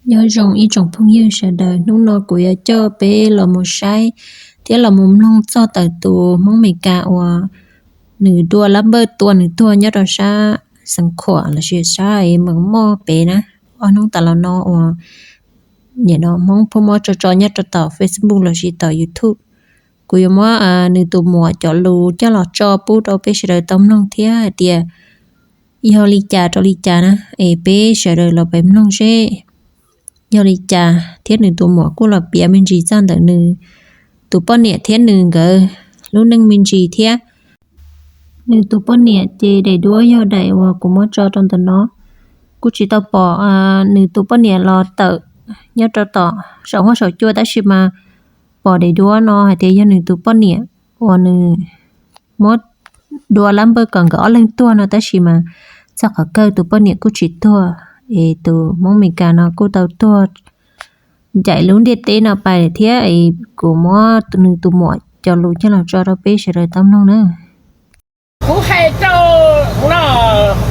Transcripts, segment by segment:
Nyob zoo ib tsoom phooj ywg sawv daws, hnub no kuv yuav coj peb los mus saib thiab los mus mloog txog ntawm tus Hmoob Meskas uas nws dua lab npawj tua nws tuag nyob rau sab Xeev Khuam lossis sab Mees Moj pem na. Ob hnub tas los no uas nim no Hmoob pheej muab tso tso nyob rau tom Facebook lossis tom YouTube. Kuv yuav muab nws tus muam cov lus coj los tso pub rau peb sawv daws tau mloog thiab hais tias yog li cas rau li cas na, es peb sawv daws los peb mloog seb yog li cas thiab nws tus muam kuj los piav me ntsis txog ntawm nws tus poj niam thiab nws nkawd lub neej me ntsis thiab. Nws tus poj niam ces daim duab yog daim uas kuv muab tso rau ntawm no. Kuv tsis tau pom nws tus poj niam los tawm nyob rau tom saum huab saum cua, tab sis mas pom daim duab no hais tias yog nws tus poj niam uas nws muab dua lab npawj kom nkawd ob leeg tuag no, tab sis mas txog qhov kawg tus poj niam kuj tsis tuag, es tus Hmoob Meskas no kuj tau tuag ncaim lub ntiaj teb no pais thiab. Kuv muab nws tus muam cov lus coj los tso rau peb sawv daws tau mloog na. Kuv hais rau no,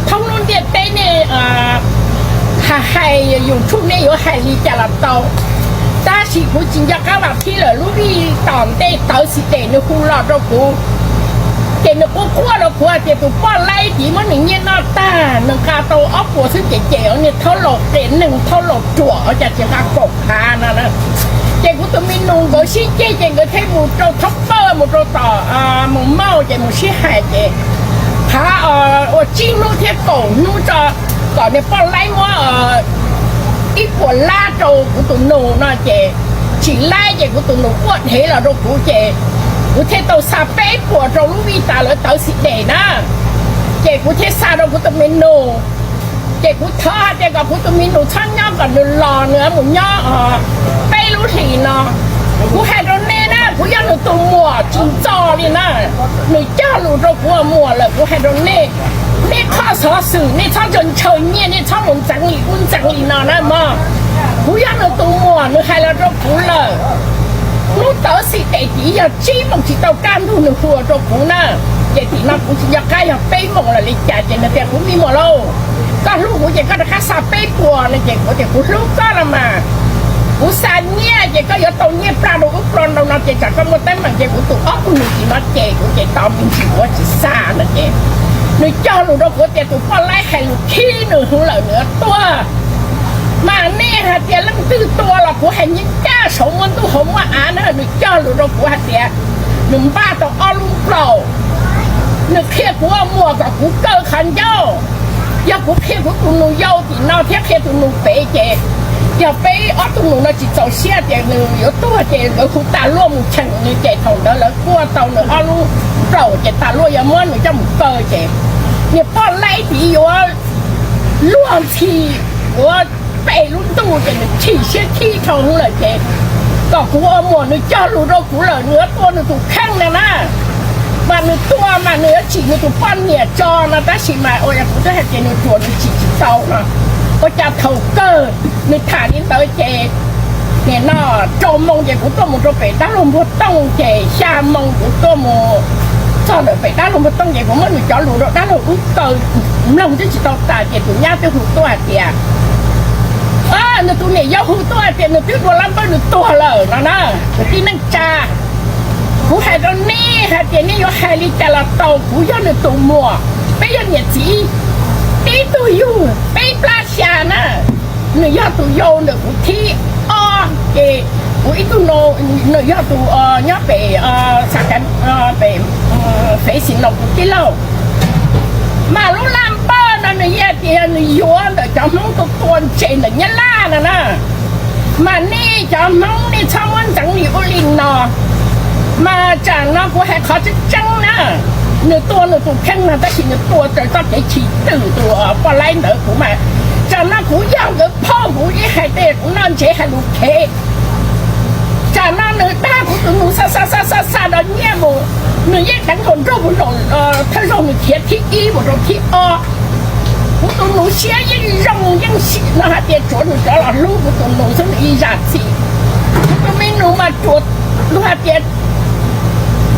thoob lub ntiaj teb nej hais YouTube nej yuav hais li cas los tau, tab sis kuv tsis nco qab vam thiab lawm. Lub vij tom ntej tawv xim des nws hu los rau kuv, ces nws quaj quaj rau kuv hais tias tus poj laib tid muab nws nyiaj noj tag, nws nqa tau ob puas xwb ces ces niag thaub laus qias neeg thaub laus ruam ua cas tsis nqa kaum phav no. Ces kuv tus me nus nkawd sib ceg ces nkawd thiaj mus rau thoob pawj mus rau tom mus mauj ces mus sib hais ces phav ua tsib hnub thiab kaum hnub tso kom niag poj laib muab ib puas lab rau kuv tus nus no ces tsis laib ces kuv tus nus quaj dhev los rau kuv ces kuv thiaj tau xa peb puas rau lub vij tas lawv tawv xim des na. Ces kuv thiaj xa rau kuv tus me nus, ces kuv thov hais tias kom kuv tus me nus txhob nyob, kom nws los nws mus nyob peb lub hlis no. Kuv hais rau nej na, kuv yog nws tus muam tsis ntxo li na, nws cog lus rau kuv ua muam lawm. Kuv hais rau nej, nej qhov xov xwm nej txhob ntshaw ntshaw nyiaj, nej txhob mus ntxeev li ub ntxeev li no na mog. Kuv yog nws tus muam, nws hais los rau kuv lawm. Hnub tawv xim des tid yog tsib moos tsis tau kaj ntug nws hu rau kuv na. Ces tim no kuv tsis nco qab yog peb moos los li cas ces nws tias kuv me muam lauj, koj hlub kuv ces koj rov qab xa peb puas no ces kuv tias kuv hlub koj los mas, kuv xa nyiaj ces koj yuav tau nyiaj plaj rau ub ploj rau no ces tsam koj muaj teeb meem ces kuv tus ob tug nus tim no ces kuv ces tos me ntsis kuv tsis xa no ces nws cog lus rau kuv tias tus poj laib hais lus khib nws hwv lawm nws yuav tuag. Mas nej hais tias leej twg tua los kuv hais nyiaj ncaj saum muaj ntuj hauv muaj av na. Nws cog lus rau kuv hais tias nws npaj tau ob lub nplaum, nws qhia kuv ua muam kom kuv kaw qhov ncauj. Yog kuv qhia kuv tus nus yau tim no thiab qhia tus nus pem ces yog peb ob tug nus no tsis txaus siab tias nws yuav tuag ces nkawd hu tas luaj mus cheem nws ces thaum ntawd lawv kuaj tau nws ob lub nplaum ces tas luaj yuav muab nws coj mus kaw ces niag poj laib tid yuav luag ntxhi, yuav pem lub ntuj ces nws chim siab khib dhau lawm ces kom kuv ua muam nws cog lus rau kuv lawm nws yuav tua nws tus kheej no na. Mas nws tua mas nws yuav tsim nws tus poj niam tso no tab sis mas ua yog kuv twb hais tias nws ruam nws tsim tsis tau no. Ua cas thaum kawg nws tham li ntawd ces nim no rau moos ces kuv tuaj mus rau pem dab laug Npuag Tooj ces xya moos kuv tuaj mus txog ntawm pem dab laug Npuag Tooj ces kuv muab nws cov lus rau dab laug Ub kaw mloog twb tsis tau tas ces tus nyab twb hu tuaj hais tias nws tus niam yau hu tuaj hais tias nws twb dua lab npawj nws tuag lawm no na, nws tib neej tsa. Kuv hais rau nej hais tias nej yuav hais li cas los tau, kuv yog nws tus muam, peb yog niam txiv, tib tug yug peb plab xya na. Nws yog tus yau ntawm kuv thib ob ces kuv ib tug, nws yog tus nyob pem, pem Fev Xis Noos kuv tij laug. Mas lub laj npawj no nws yeej tias nws yuav ntawm cov Hmoob tua tua ntses ntawm Nyab Laj no na. Mas nej cov Hmoob nej txhob muab ntxeev li ub li no. Mas tsam no kuv hais qhov tseeb tseeb na, nws tua nws tus kheej no tab sis nws tua raws txoj kev chim twm tus poj laib ntawd kuv mas. Tsam no kuv yog nkawd phauj kuv yeej hais tias kuv noj ntsev hais lus khev. Tsam no nws dag kuv tus nus xa xa xa xa xa rau nyiaj mus, nws yeej deev hluas nraug mus nraum thawj zaug nws khiav thib ib mus rau thib ob. Kuv tus nus siab yeej zoo yeej sim no hais tias tsuav nws cov los hlub kuv tus nus xwb nws ib zaj txim. Kuv tus me nus mas tsuas, luag hais tias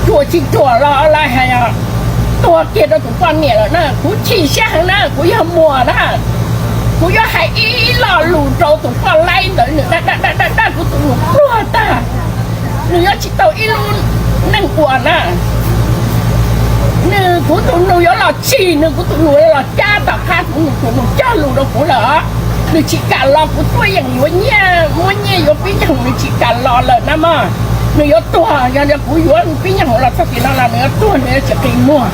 ruam tsis ruam los lawv hais tuag kiag rau tus poj niam lawm na. Kuv chim siab heev na, kuv yog muam na, kuv yuav hais ib lo lus rau tus poj laib tsis tau ib lub neej ua na. Nws, kuv tus nus yuav los tsim nws, kuv tus nus los cab tom qab kuv, nws tus nus cog lus rau kuv lawm. Nws tsis kam los, kuv tuaj yeem yuav nyiaj, muab nyiaj yuav pib nyuag hauv, nws tsis kam los lawm na mog. Nws yuav tuag, yog kuv yuav pib nyuag hauv los txog tim no los nws yuav tuag, nws yuav tsis qi muag.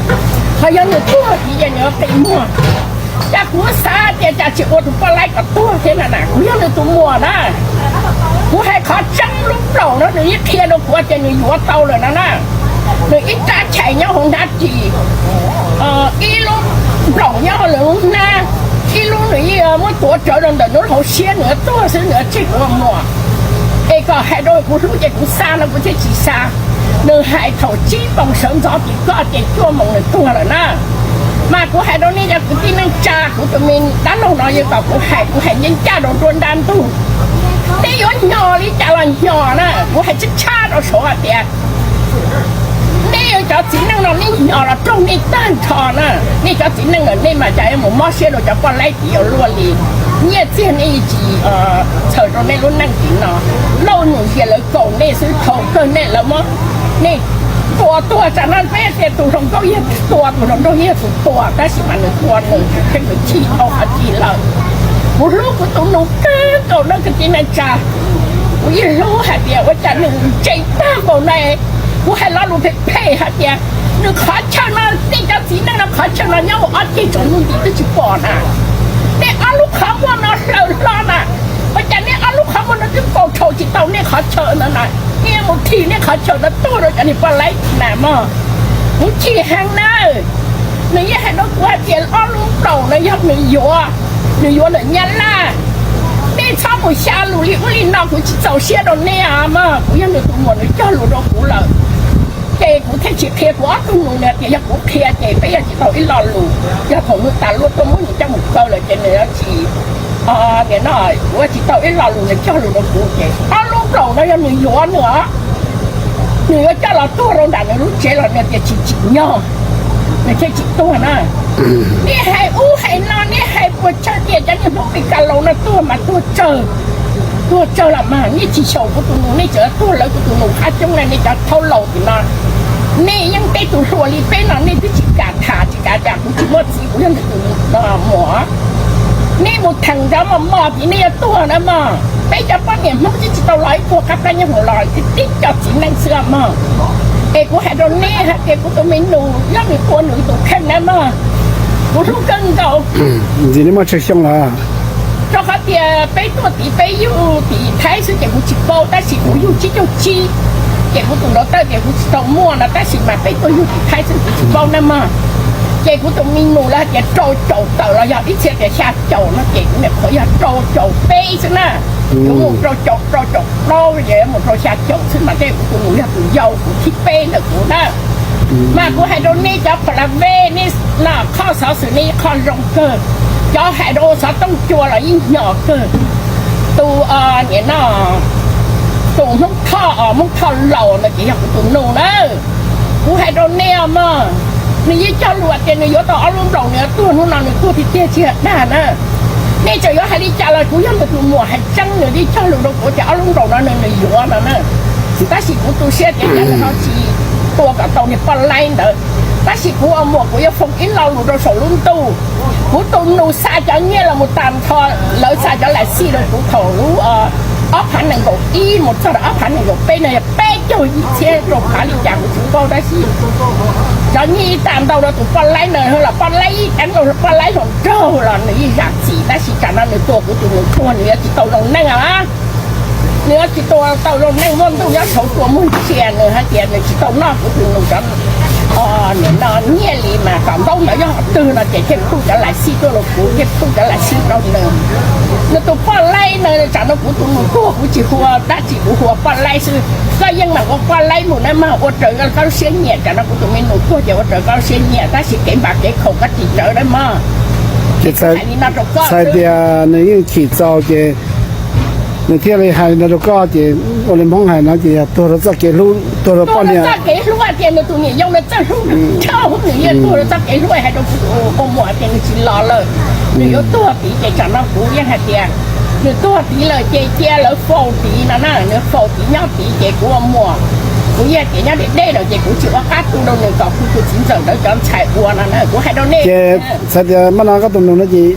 Ho yog nws tuag tid ces nws yuav qi muag. Cas kuv xav tias cas tsis ua tus poj laib kom tuag thiab na, kuv yog nws tus muam na. Kuv hais qhov tseeb lub nplaum no nws yeej qhia rau kuv tias nws yuav tau lawm no na. Nws ib rab chais nyob hauv hnab ris, ib lub nplaum nyob hauv lub hnab, ib lub nws yeej muab tuav rawv rau ntawm nws hauv siab, nws yuav tuag xwb, nws yuav tseg kuv ua muam. Es kom hais rau kuv hlub ces kuv xa no kuv thiaj tsis xa. Nws hais thaum tsib moos sawv ntxov tim koj ces cuaj moos nws tuag lawm na. Mas kuv hais rau nej cov kwv tij neej tsa, kuv tus me dab laug no yeej kom kuv hais, kuv hais ncaj ncaj rau nruab nrab ntug. Nej yuav hnyos li cas los hnyos na, kuv hais tshab tshab rau saud hais tias nej cov txiv neej no nej hnyos los raug nej tag nrho na. Nej cov txiv neej lawm nej mas cas yuav mus mob siab rau cov poj laib tid yuav luaj li. Nyiaj txiag nej tsis txhawm rau nej lub neej tim no. Lauj nus ntsia lawv kaum nej xwb, thaum kawg nej lawv muab nej tua tuag. Tsam no peb tias tus hluas nkauj yog tus tua, tus hluas nraug yog tus tua, tab sis mas nws tua nws tus kheej nws chim dhau qhov cim lawm. Kuv hlub kuv tus nus kawg nkaus na kwv tij neej tsa. Kuv yeej hlub hais tias ua cas nws ntse tag npaum na. Kuv hais lo lus phem phem hais tias nws qhov chaw no, nej cov txiv neej no qhov chaw no nyob mus ob ceg tsaus ntuj nti twb tsis pom na. Nej ob lub qhov muag no hlaws hlo na, ua cas nej ob lub qhov muag no twb nkaus dhau tsis tau nej qhov chaw ntawd na. Nej mus thim nej qhov chaw no tuag rau cov niag poj laib na mog. Kuv chim heev na. Nws yeej hais rau kuv hais tias ob lub nplaum no yog nws yuav, nws yuav ntawm Nyab Laj. Nej txhob mus xya lus li ub li no, kuv tsis txaus siab rau nej mog. Kuv yog nws tus muam, nws cog lus rau kuv lawm, ces kuv thiaj tsis qhia kuv ob tug nus. Nws tias yog kuv qhia ces peb yuav tsis tau ib lo lus. Yog thaum nws tas luaj tuaj muab nws coj mus kaw lawm ces nws yuav tsis, nim no kuv yuav tsis tau ib lo lus. Nws cog lus rau kuv ces ob lub nplaum no yog nws yuav nws os, nws yuav coj los tuag rau nram nws lub tsev los nws tias tsis tsim nyog, nws thiaj tsis tuag na. Nej hais ub hais no, nej hais puas tsawg tias cov niag Hmoob Mes Kas laus no tuag mas tuag tsawg, tuag tsawg los mas nej tsis xyaum kuv tus nus, nej tseem tuag lawv kuv tus nus qab coob na. Nej cov thaub laus tim no, nej yeej tej tus hluas li peb no nej twb tsis kam tham tsis kam cas, kuv tsis muaj txiv, kuv yog nws tus muam. Nej mus theem cov mos mos tid nej yuav tuag na mog. Peb cov poj niam Hmoob twb tsis tau los ib puag qab plab nyob hauv los tib cov txiv neej xwb mog. Es kuv hais rau nej hais tias kuv tus me nus yog nws tua nws tus kheej na mog, kuv hlub kawg nkaus. Ntxim nej muaj tsawg xyoo lawm? Rau qhov tias peb tuaj tid peb yug tim Thaib xwb ces kuv tsis paub, tab sis kuv yug tsib caug tsib ces kuv tus nraud tawm ces kuv tsis tau muaj no, tab sis mas peb tuaj yug tim Thaib xwb kuv tsis paub na mog. Ces kuv tus me nus lawv hais tias rau caum tawm los yog ib txhia tias xya caum no ces kuv niam qhuav yog rau caum peb xwb na. Kuv mus rau caum, rau caum plaub ces mus rau xya caum xwb mas tej kuv tus nus yog tus yau kuv thib peb ntawm kuv na. Mas kuv hais rau nej cov pha la vej, nej no qhov xov xwm nej qhov zoo kawg, cov hais rau xov tooj cua los yeej hnyos kawg. Tus, nim no, tus Hmoob Thoj, Hmoob Thoj laus no ces yog kuv tus nus na. Kuv hais rau nej os mog, nws yeej cog lus tias nws yuav tau ob lub nplaum, nws yuav tuag hnub no nws tuag tiag tiag tsis yog dag na. Nej tseem yuav hais li cas los kuv yog nws tus muam, hais tseeb nws yeej cog lus rau kuv tias ob lub nplaum no nws, nws yuav no na. Tab sis kuv tu siab tias cas nws ho tsis tua kom tau niag poj laib ntawd. Tab sis kuv ua muam kuv yuav foom ib lo lus rau saum lub ntuj. Kuv tus nus xa cov nyiaj los mus tas nrho, lawv xa cov lam xij rau kuv thaum lub ob phav nees nkaum ib mus txog rau ob phav nees nkaum peb no yog peb caug yim txhiab rau phav li cas kuv tsis paub, tab sis cov nyiaj ib tag ntau rau tus poj laib no los poj laib ib tag ntau, poj laib hluas nraug los nws yeej zam txim, tab sis tsam no nws tua kuv tus nus tuag nws yuav tsis tau zoo neej os. Nws yuav tsis tau zoo neej, muaj ntuj nyob saud tua muag ntsia nws hais tias nws tsis tau noj kuv tus nus cov, nim no, nyiaj li mas kom ntaub ntawv yog qhov twg no ces thiaj phuj cov lam xij tuaj rau kuv, thiaj phuj cov lam xij rau nws. Nws tus poj laib no tsam no kuv tus nus tuag kuv tsis hu ua dab tsi, kuv hu ua poj laib xwb. Koj yeej mam ua poj laib mus nawb mog, ua raws koj lub siab nyiam. Tsam no kuv tus me nus tuag ces ua raws koj lub siab nyiam, tab sis kev npam kev khaum koj tsis rawv nawb mog. Ces txhais tias nws yeej chim txaus ces nws thiaj li hais no rau koj, ces ua li Hmoob hais no ces yog tuag rau txoj kev hlub, tuag rau poj niam. Txoj kev hlub tias nws tus niam yau no txawj hlub nws, nws yeej tuag rau txoj kev hlub, hais rau kuv tus ua muam tias nws tsis los lawm, nws yuav tuag tid. Ces tsam no kuv yeej hais tias nws tuag tid lawm ces cia lawv faus tid no na, nws faus tid nyob tid ces kuv ua muam Kuv yeej tias nyob deb deb lawm ces kuv tsis ua qab tu rau nws kom kuv tus txiv ntxawm ntawd cov ntxhais ua no na. Kuv hais rau nej, ces txhais tias maj no koj tus nus no ces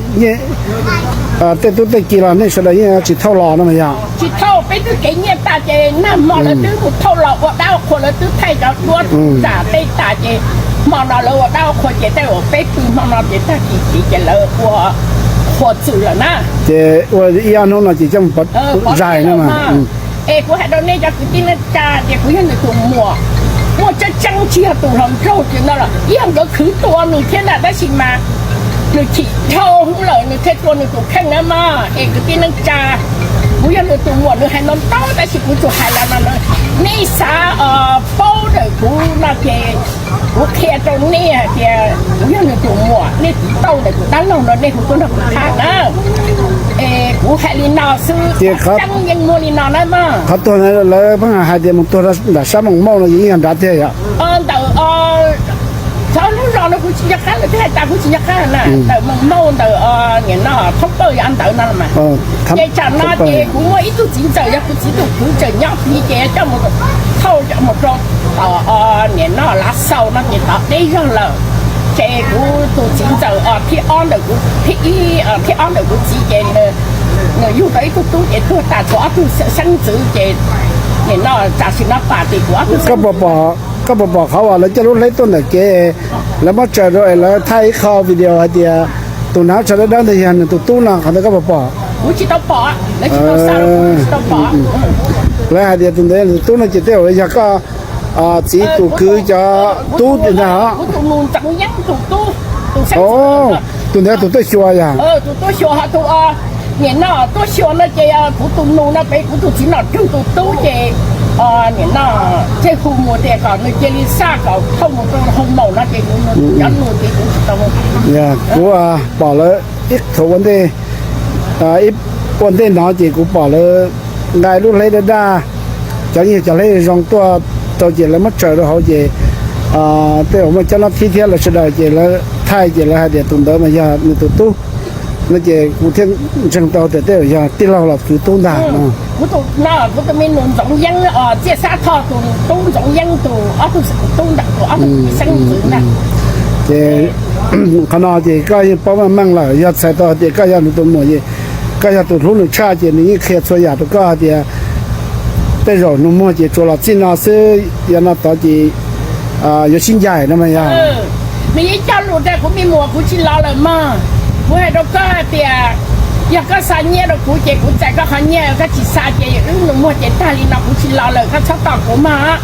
tej tub tej ki los nej sawv daws yeej tsis thauj los no mas yog? Tsis thauj, peb twb kev nyiaj tas ces nag hmo lawv twb mus thauj los ua dab ua qhua, lawv twb thaij cov duab tam tej tas ces hmo no lawv ua dab ua qhua ces tej uas peb pw hmo no ces tag kis tid ces lawv ua qhua txwm lawm na. Ces ua ib ob hnub no ces coj mus zais no mas. Es kuv hais rau nej cov kwv tij neej tsa tias kuv yog nws tus muam, muaj tseeb tseeb tsis yog tus hluas nraug tsis no los yog nkawd khwv tua nws thiab ntag, tab sis mas nws chim dhau hwv lawm nws thiaj tua nws tus kheej na mog. Es kwv tij neej tsa, kuv yog nws tus muam, nws hais no ntau tab sis kuv tsuas hais los no, nej xav paub ntawm kuv no ces kuv qhia rau nej hais tias kuv yog nws tus muam, nej tiv tauj ntawm kuv dab laug no nej hu tuaj nrog kuv tham na. Es kuv hais li no xwb, qhov tseeb yeej muaj li no na mog. Qhov tuag lawv pheej hais tias mus tuag nram sab Moos Mauj no yeej yog nrad tiag yom? Ntawm, txhob lub zos no kuv tsis nco qab, lawv twb hais tas kuv tsis nco qab na. Ntawm Moos Mauj ntawm nim no Thoob Pawj yav ntawd no mas. Ces tsam no ces kuv muaj ib tug txiv ntxawm yog kuv txiv tus kwv tseem nyob tid ces coj mus thauj coj mus rau tom nim no Lav Xaus no ces tod deb zog lawm. Ces kuv tus txiv ntxawm thib ob ntawm kuv, thib ib, thib ob ntawm kuv txiv ces nws yug tau ib tug tub ces tuag tas, kuv ob tug xeeb ntxwv ces nim no tam sim no pam ces kuv ob tug xeeb ntxwv. Koj puas pom qhov uas lawv coj lub hleb tuaj ntawm kev, lawv muab tsaws rau es lawv thaij ib qho video hais tias tus hnav tsho dawb dawb ntawd yog nws tus tub no, qhov ntawd koj puas pom? Kuv tsis tau pom, lawv tsis tau xa rau kuv, kuv tsis tau pom. Lawv hais tias tus ntawd yog nws tus tub no ces tej zaum yog koj txiv tus kwv cov tub ntag. Kuv tus nus Ntxoov Yeeb tus tub, tus xeeb ntxwv. Tus ntawd tus tuaj xyuas yog? Tus tuaj xyuas ho tus nim no tuaj xyuas no ces kuv tus nus no pem kuv tus txiv nom rwg tus tub ces nim no thiaj hu mus tias kom nws cia li xa kom thauj mus rau hoo maum no ces kuv cov nus ces kuv tsis tau. Kuv pom lawv ib thaum ua ntej, ib ua ntej no ces kuv pom lawv nqa lub hleb daj daj, cov nyuag cov hleb zoo tuaj rau ces lawv muab tsaws rau hauv ces tej zaum muaj cov no thib thiab lawv sawv daws ces lawv thaij ces lawv hais tias tus ntawd mas yog nws tus tub no ces kuv thiaj ntseeg tau tias tej zaum yog tij laug los kwv tub ntag. Kuv tus me nus Ntxoov Yeeb, Txiaj Xab Thoj tus tub, Ntxoov Yeeb tus ob tug tub ntawm tus ob tug xeeb ntxwv ntag. Ces qhov no ces koj yeej paub meej meej lawm, yog txhais tau hais tias koj yog nws tus muam, koj yog tus hlub nws tshaj ces nws yeej qhia txhua yam rau koj hais tias tej zaum nus muag ces tsuas los txij no xwb, yog no tod ces yuav sib ncaim no mas yog. Nws yeej cog lus tias kuv me muam kuv tsis los lawm mog. Kuv hais rau koj hais tias yog koj xa nyiaj rau kuv ces kuv txais koj qhov nyiaj, koj tsis xa ces wb nus muag ces tag li no kuv tsis los lawm, koj txhob tos kuv mog.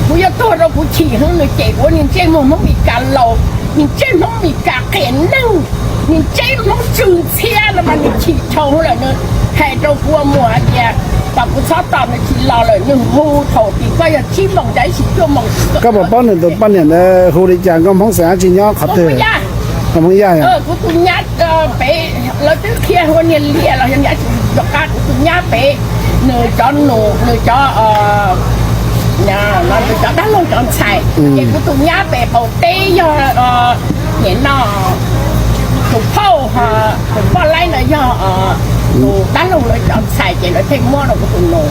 Kuv yuav tuag rau kuv chim hwv nws ces kuv ua niag ntsej muag Hmoob Mes Kas laus, niag ntsej Hmoob Mes Kas qias neeg, niag ntsej Hmoob tsw ntxhiab no mas nws chim dhau hwv lawm nws hais rau kuv ua muam hais tias kom kuv txhob tos nws tsis los lawm, nws hu thaum tim koj yog tsib moos cas ib tsam cuaj moos. Koj puas paub nws tus poj niam ntawd hu li cas, nkauj Hmoob xeem dab tsi, nyob qhov twg? Nkauj Hmoob Yaj. Kuv tus nyab pem, lawv twb qhia hu niag Lias los yog niag dab tsi, yog qab kuv tus nyab pem, nws cov nus, nws cov, nws cov dab laug cov ntxhais, ces kuv tus nyab pem qaum teb yog nim no tus phauj, tus poj laib no yog tus dab laug lawv cov ntxhais ces lawv thiaj muab rau kuv tus nus.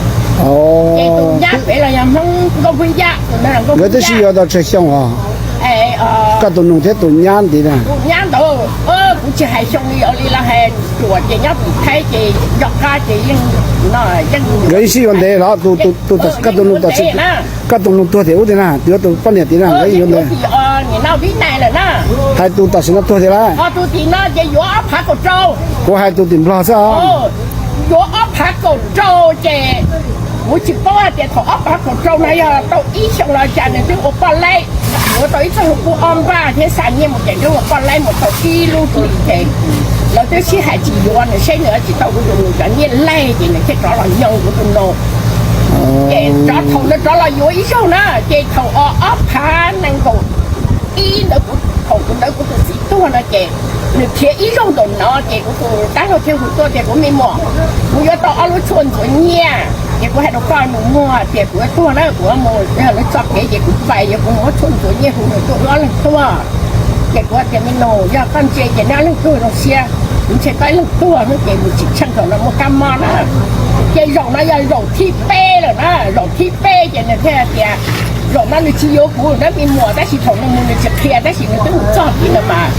Ces tus nyab pem los yog Hmoob Nkauj Hmoob Yaj, tus ntawd nkauj. Nkawd twb sib yuav tau tsawg xyoo os? Koj tus nus thiab tus nyab ntawd na. Tus nyab ntawd, kuv tsis hais xyoo li, yog li los hais ruam ces nyob tim Thaib ces nco qab ces yeej, no yeej. Nkawd yeej sib yuav ntev los? Koj tus nus, koj tus nus tuag tim ub tiag na, yuav tus poj niam tiag na, nkawd yeej yuav ntev. Nim no Vib Nais lawm na. Hais tus tam sim no tuag tiag lawm? Tus tim no ces yuav ob phav kaum rau. Kuv hais tus tim Nplog xwb os. Yuav ob phav kaum rau ces kuv tsis paub hais tias thaum ob phav kaum rau no yog tau ib xyoos los cas nws twb ua poj laib, yuav tau ib txoj hlua qub ob npaj thiab xa nyiaj mus ces twb ua poj laib mus tau ib lub hlis ces lawv twb sib hais tsis yuav nws seb nws tsis tau kuv tus nus cov nyiaj laig ces nws thiaj rov los nyob kuv tus nus. Ces rov thaum nws rov los yuav ib zaug na ces thaum ob phav nees nkaum ib ntawd, thaum kuv ntawd kuv tus txiv tuag no ces nws khiav ib zaug ntawm no ces kuv tus dab laug thiaj hu tuaj tias kuv me muam, kuv yuav tau ob lub tshuaj ntxuav nyiaj. Ces kuv hais rau koj nus muag tias kuv yuav tuag na, kuv mus yog lawv tso kev ces kuv pais, yog kuv mus muab tshuaj ntxuav nyiaj hu nws tuaj wb ob leeg tuag. Ces kuv tias me nus, yog koj ntse ces neb ob leeg tuag zoo siab, kuv ntshe koj ib leeg tuag xwb ces mus tsim tsheej thaum no muaj kab mob na. Ces zaum no yog zaum thib peb lawm na, zaum thib peb ces nws thiaj tias Zaum no nws tsis yuav kuv dab me muam, tab sis thaum nws mus nws tsis qhia, tab sis nws twb mus txog tid no mas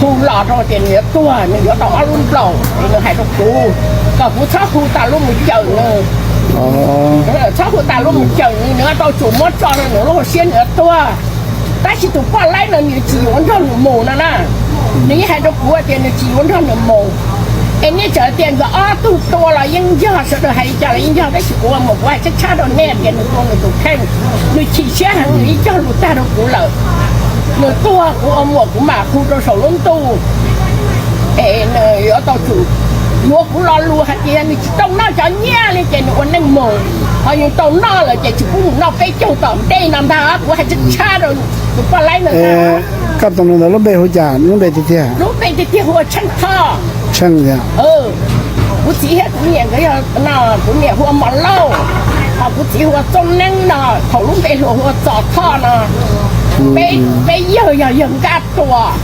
hu los rau tias nws yuav tuag, nws yuav tau ob lub nplaum es nws hais rau kuv kom kuv txhob hu tas lub mus cawm nws, txhob hu tas lub mus cawm nws, nws tau tsum muab tso rau nws lub hauv siab nws yuav tuag. Tab sis tus poj laib no nws tsis yuav nrog nws mus no na. Nws yeej hais rau kuv tias nws tsis yuav nrog nws mus. Es nej txawm tias nkawd ob tug tua los yeej yog, sawv daws hais li cas los yeej yog, tab sis kuv ua mus kuv hais tshab tshab rau nej tias nws tua nws tus kheej, nws chim siab heev, nws ib cog lus tag rau kuv lawm. Nws tuag kuv ua muam kuv mam hu rau saum lub ntuj es nws yuav tau tsum yuav kuv lo lus hais tias nws tsis tau noj cov nyiaj li ces nws ua neej mus, ho yus tau noj lawm ces tsis pub mus noj peb caug tom ntej no ntag. Kuv hais tshab tshab rau tus poj laib no. Koj tus nus ntawd lub npe hu cas, lub npe tiag tiag? Lub npe tiag tiag hu ua Tsheej Thoj. Tsheej tiag. Kuv txiv thiab kuv niam nkawd yog no, kuv niam hu ua Mos Lauj, ho kuv txiv hu ua Txooj Neeb no. Thaum lub npe hluas hu ua Txos Thoj no. Peb yawg yog yawg Nkaj Tuam.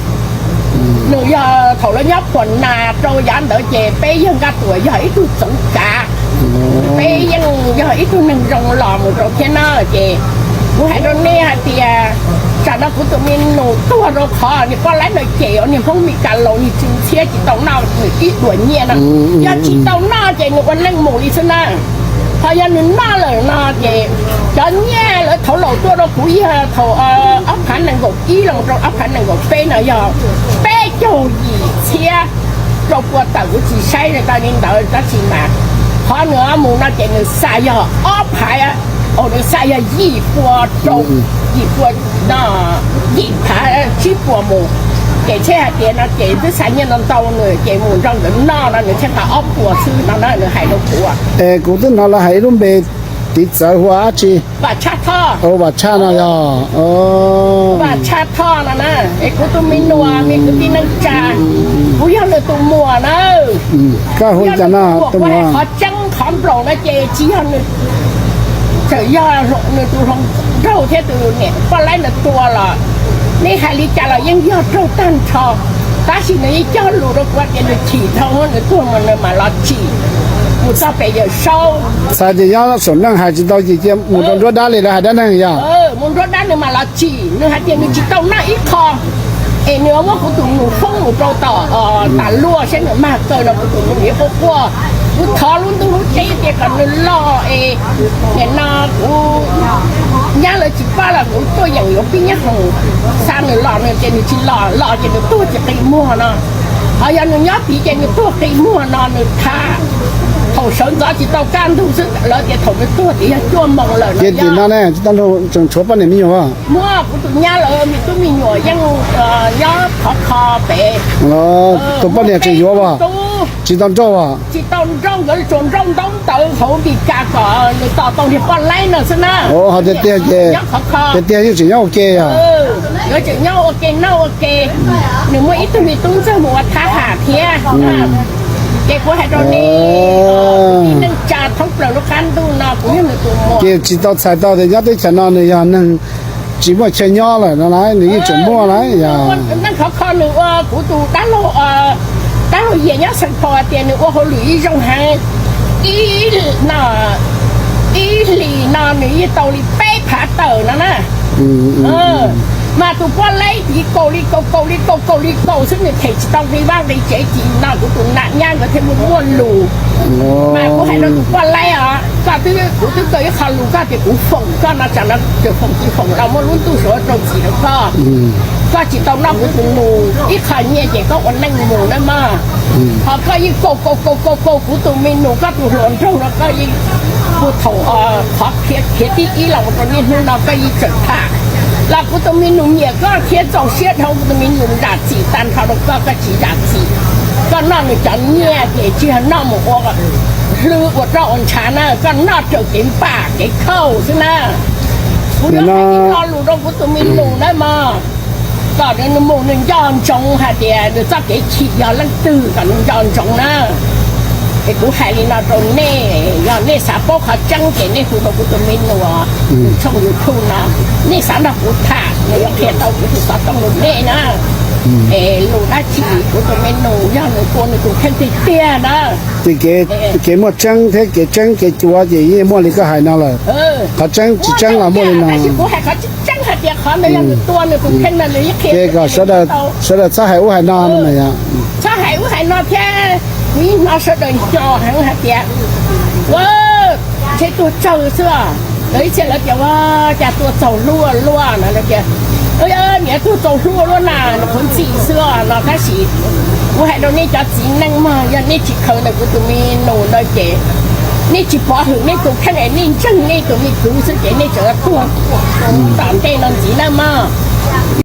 Nws yog thaum lawv nyob Phuam Nas rau yav ntawd ces peb yawg Nkaj Tuam yog ib tug txoov kav, peb yeej yog ib tug neeg zoo los mus rau thiab na. Ces kuv hais rau nej hais tias tsam no kuv tus me nus tuag rau qhov niag poj laib no ces niag Hmoob Mes Kas laus niag tsw ntxhiab tsis tau noj nws ib duas nyiaj no. Yog tsis tau noj ces nws ua neej mus li xwb na. Ho yog nws noj lawm no ces cov nyiaj lawv thauv laus tuaj rau kuv yog thaum ob phav nees nkaum ib los rau ob phav nees nkaum peb no yog peb caug yim txhiab rau pua tawm, kuv tsis saib tau li ntawd tab sis mas qhov nws mus no ces nws xa yog ob phav, nws xa yog yim pua rau, yim pua, yim phav tsib puas mus. Ces thiaj hais tias no ces twb xa nyiaj no ntau nws ces mus nrog nkawd noj no nws thiaj tau ob puas xwb no na, nws hais rau kuv. Es kuv twb hnov lawv hais ib lub npe tiv txawv hu ua dab tsi? Vam Tshaj Thoj. Vam Tshaj no yog Vam Tshaj Thoj no na. Es kuv tus me nus, me kwv tij neej tsa, kuv yog nws tus muam na. Koj hu cas no? Kuv hais qhov tseeb qhov nplaum no ces tsis yog nws, txawm yog nws tus hluas nraug thiab tus niam poj laib ntawd tua los nej hais li cas los yeej yog raug tag nrho. Tab sis nws yeej cog lus rau kuv tias nws chim dhau nws tuag mas nws mam los tsim mus txog pem Yawm Saub. Txhais tias nyob saum neej hais tsis tau ces cia mus rau nruab dab li lawv hais dab neeg yog. Mus nruab dab nws mam los tsim, nws hais tias nws tsis tau noj ib qho. Es nws muab kuv tus nus foob mus rau tom tas luaj saib nws mag kaw no kuv tus nus yuav quaj quaj. Kuv thov lub ntuj lub teb tias kom nws los es nim no kuv nyab lawv tsis pab los kuv tuaj yeem yuav pib nyab hoom xa nws los, nws tias nws tsis los, los ces nws tuag tsis qi muag no. Ho yog nws nyob tid ces nws tuag qi muag no nws tham. Thaum sawv ntxov tsis tau kaj ntug xwb lawv tias thaum nws tuag ces yog cuaj moos lawm no. Ces tim no ne tsis tau nrauj, tseem tshuav poj niam me nyuam? Muaj, kuv tus nyab lawv me tub me nyuam yeej nyob khov kho pem. Tus poj niam tseem yuav as? Tsis tau nrauj as? Tsis tau nrauj, nkawd tsuas nrauj ntaub ntawv hauv Mes Kas kom nws tos tau niag poj laib no xwb na. Ho tiag tiag ces, tiag tiag yeej tseem nyob ua ke os? Nkawd tseem nyob ua ke noj ua ke. Nws muaj ib tug me tub ntxawg mus ua thab ham thiab. Ces kuv hais rau nej, neej tsa thoob plaws lub qab ntuj no kuv yog nws tus muam. Ces tsis tau txhais tau tias nyob teb chaws no nws yog neeg tsis muaj chaw nyob lawm no lauj, nws yeej tseem muaj lauj. Neej khov kho nws ua kuv tus dab laug, dab laug Yias nyob Xeev Khaum hais tias nws ua hauj lwm yeej zoo heev. Ib no, ib hlis no nws yeej tau li peb phav tawm no na. Mas tus poj laib tiv kaus li kaus kaus li kaus kaus li kaus xwb nws them tsis tau nqi vaj nqi tsev ces no kuv tus nam nyab nkawd thiaj muaj muaj lus. Mas kuv hais rau tus poj laib os, koj twb, kuv twb kawg ib qho lus koj tias kuv foom koj no tsam no tseem foom tsis foom los muaj lub ntuj suav rau txim rau koj. Koj tsis tau noj kuv tus nus ib qho nyiaj ces koj ua neej mus nawb mog. Ho koj yeej kaus kaus kaus kaus kaus kuv tus me nus koj tus hluas nraug no koj yeej, kuv thaum qhov khiav tib ib los mus rau niaj hnub no koj yeej tseem tham. Los kuv tus me nus nyiam koj thiab txaus siab dhau kuv tus me nus zam txim tag nrho rau koj, koj tsis zam txim. Koj noj nws cov nyiaj ces tsis yog noj mus ua hlwb ua roj ua ntshav na, koj noj raws kev npam kev khauj xwb na. Kuv yuav hais ib lo lus rau kuv tus me nus nawb mog, kom nws mus nws nco ntsoov hais tias nws txoj kev chim yog leej twg kom nws nco ntsoov na. Es kuv hais li no rau nej, yog nej xav paub qhov tseeb ces nej hu rau kuv tus me nus, nws tshooj YouTube no, nej xav nrog kuv tham nws yuav qhia tau kuv tus xov tooj rau nej na. Es lus dab tsi, kuv tus me nus yog nws tua nws tus kheej tiag tiag na. Ces kev muaj tseeb thiab kev tseeb kev cuav ces yeej muaj li koj hais no lawm. Qhov tseeb tsis tseeb los muaj li no. Tab sis kuv hais qhov tseeb hais tias qhov ntawd yog nws tua nws tus kheej no nws qhia kom sawv daws txhob hais ub hais no no yog. Txhob hais ub hais no thiab, kuv yeej hnov sawv daws nco heev hais tias, ua, ntshe tuag tsawg xwb os. Lawv ib txhia lawv tias ua cas tuag txaus hlub luaj no, lawv tias niam tuag txaus hlub luaj na, nws qhuav ntxim xwb os no. Tab sis kuv hais rau nej cov txiv neej mog, yog nej tsis khaws ntawm kuv tus me nus no ces nej tsis pov hwm nej tus kheej es nej ntseeg nej tus me kwv xwb ces nej tseem tuag tom ntej no ntxiv na mog.